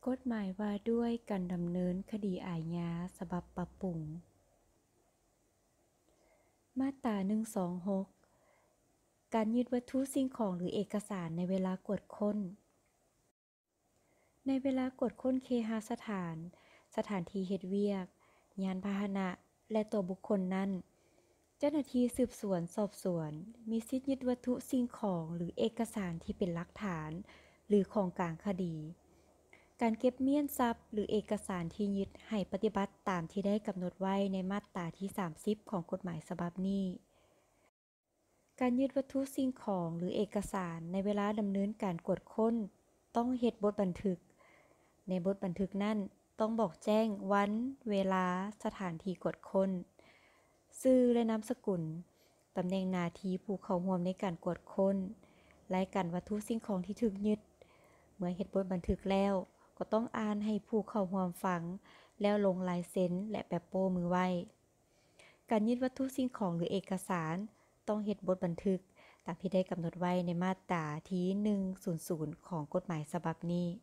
ກົດໝາຍວ່າດ້ວຍການດຳເນີນຄະດີອາຍາ ສະບັບປັບປຸງ. ມາດຕາໜຶ່ງສອງຫົກ ການຍຶດວັດຖຸສິ່ງຂອງ ຫຼື ເອກະສານໃນເວລາກວດຄົ້ນ. ໃນເວລາກວດຄົ້ນເຄຫະສະຖານ, ສະຖານທີ່ເຮັດວຽກ, ຍານພາຫະນະ ແລະ ຕົວບຸກຄົນນັ້ນ, ເຈົ້າໜ້າທີ່ສືບສວນສອບສວນມີສິດຍຶດວັດຖຸສິ່ງຂອງ ຫຼື ເອກະສານທີ່ເປັນຫຼັກຖານ ຫຼື ຂອງກາງຄະດີ. ການເກັບມ້ຽນຊັບ ຫຼື ເອກະສານທີ່ຍຶດໃຫ້ປະຕິບັດຕາມທີ່ໄດ້ກຳນົດໄວ້ໃນມາດຕາທີສາມສິບຂອງກົດໝາຍສະບັບນີ້. ການຍຶດວັດຖຸສິ່ງຂອງ ຫຼື ເອກະສານໃນເວລາດຳເນີນການກວດຄົ້ນ ຕ້ອງເຮັດບົດບັນທຶກ. ໃນບົດບັນທຶກນັ້ນຕ້ອງບອກແຈ້ງວັນ, ເວລາ, ສະຖານທີ່ກວດຄົ້ນ, ຊື່ ແລະ ນາມສະກຸນ, ຕຳແໜ່ງໜ້າທີ່ຜູ້ເຂົ້າຮ່ວມໃນການກວດຄົ້ນ, ລາຍການວັດຖຸສິ່ງຂອງທີ່ຖືກຍຶດ. ເມື່ອເຮັດບົດບັນທຶກແລ້ວ, ກໍຕ້ອງອ່ານໃຫ້ຜູ້ເຂົ້າຮ່ວມຟັງ ແລ້ວລົງລາຍເຊັນ ແລະ ແປະໂປ້ມືໄວ້. ການຍຶດວັດຖຸສິ່ງຂອງ ຫຼື ເອກະສານ ຕ້ອງເຮັດບົດບັນທຶກຕາມທີ່ໄດ້ກຳນົດໄວ້ໃນມາດຕາທີໜຶ່ງສູນສູນຂອງກົດໝາຍສະບັບນີ້.